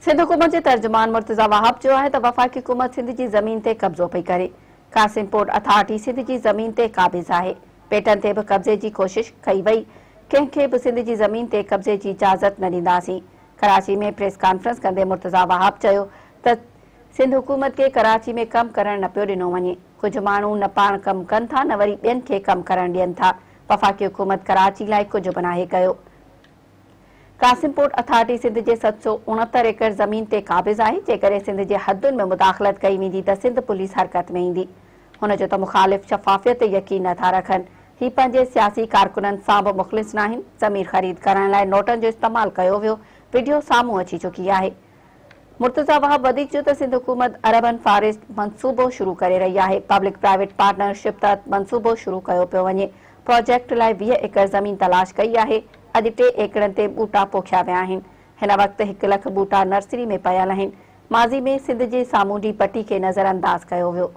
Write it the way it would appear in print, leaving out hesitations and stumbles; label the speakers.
Speaker 1: سنڌ حڪومت جي ترجمان مرتضيٰ وهاب چيو آهي ته وفاقي حڪومت سنڌ جي زمين تي قبضو پئي ڪري، قاسم پورٽ اٿارٽي سنڌ جي زمين تي قابض آهي، پيٽن تي به قبضي جي ڪوشش ڪئي وئي، ڪنهن کي به سنڌ جي زمين تي قبضي جي اجازت نه ڏينداسين. ڪراچي ۾ پريس ڪانفرنس ڪندي مرتضيٰ وهاب چيو ته سنڌ حڪومت کي ڪراچي ۾ ڪم ڪرڻ نه پيو ڏنو وڃي، ڪجهه ماڻهو نه پاڻ ڪم ڪن ٿا نه وري ٻين کي ڪم ڪرڻ ڏين ٿا، وفاقي حڪومت ڪراچي لاء ڪجهه به ناهي ڪيو. قاسم پورٽ اٿارٽي سنڌ جي 769 ايڪڙ زمين تي قابض آهي، جيڪڏهن سنڌ جي حدن ۾ مداخلت ڪئي ويندي ته سنڌ پوليس حرڪت ۾ ايندي. هن چيو ته مخالف شفافيت تي يقين نه ٿا رکن، هي پنهنجي سياسي ڪارڪنن سان به مخلص ناهن، ضمير خريد ڪرڻ لاء نوٽن جو استعمال ڪيو ويو، وڊيو سامهون اچي چڪي آهي. مرتضيٰ وهاب وڌيڪ چيو ته سنڌ حڪومت اربن فاريسٽ منصوبو شروع ڪري رهي آهي، پبلڪ پرائيويٽ پارٽنرشپ تحت منصوبو شروع ڪيو پيو وڃي، پراجيڪٽ لاء 20 ايڪڙ زمين تلاش ڪئي آهي، اڄ ٽي ايڪڙن تي ٻوٽا پوکيا ويا آهن، هن وقت هڪ لک ٻوٽا نرسري ۾ پيل آهن، ماضي ۾ سنڌ جي سامونڊي پٽي کي نظرانداز ڪيو ويو.